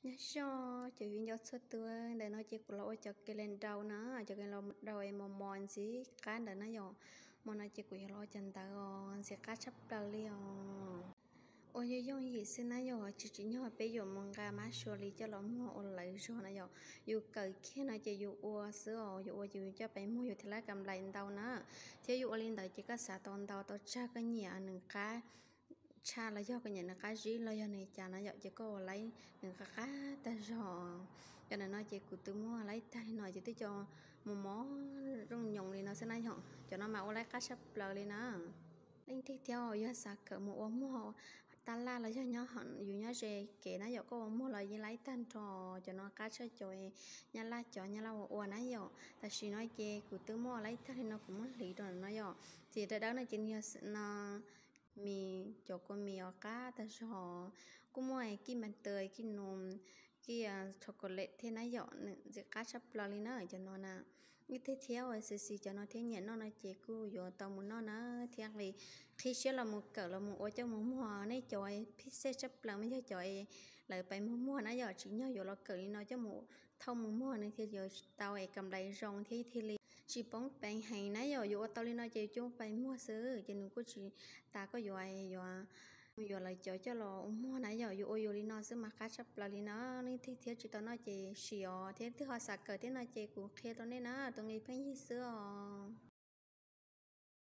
Nyob zoo cov viv ncaus txhua tus, ntawm no ces kuv los ua cov ke le nrau na, cov ke le nrau mos mos ntxim qab ntawd na yom. Hmo no ces kuv yuav los ua cov ntawd os, ntxim qab tshaj plaws li os. Ua yooj yooj yim xwb na yom, tsis tsim nyog peb yuav mus nqa mab sua li coj los muag ua lawv zog na yom. Yus kawm kiag no ces yus ua xwb os, yus ua ces yus coj pais muag yus thiaj laib kam nplais ntau na. Thiab yus ua li ntawd ces koj xav tau ntau tau tsawg, koj nyiam nws qab tshaj los yog koj nyiam nws qab zib los yog nws cas na yom, ces koj ua laib nws qab qab tag zog. Cov ntawm no ces kuv twb muab laib tag li no ces twb cov mos mos zoo nyoos li no xwb na yom, cov no mas ua laib qab tshaj plaws li na. Leej twg thiab yog xav kawm mus ua muag taj laj los yog nyob yus nyob ze kev na yom, koj ua muag los yeej laib tag nrho. Cov no qab tshaj cov nyab laj, cov nyab laj ua ua na yom. Tam sim no ces kuv twb muab laib tag li no, kuv muab hliv rau no yom. Ces dawb dawb no ces nws yog no, mis, cov kua mis uas qab tag zog, kuj muaj kij npas tas, kij nus, kij chocolate thiab na yom, nws ntxim qab tshaj plaws li na cov no na. Leej twg thiab uas xis xis cov no thiab nyiam noj no ces kuj yuav tau mus noj na, thiab nqis qhib siab los mus kawm los mus ua coj mus muag. Nej cov phij xej tshaj plaws mas yog cov es lawv pais muag muag na yom, tsim nyog yuav los kawm li no coj mus thauj mus muag nws thiaj yuav tau es kam nplais zoo thiab thiaj li tsis poob peev heev na yom. Yus ua tau li no ces yus coj pais muag xwb ces nws kuj tsis tas koj yuav, yuav, yuav lawv cov coj los ua muag na yom. Yus ua yus li no xwb mas qab tshaj plaws li na. Leej twg thiab tsis tau noj ces sim os, thiab leej twg ho xav kawm thiab no ces kuv qhia rau nej na, tus nqi pheej yig xwb os.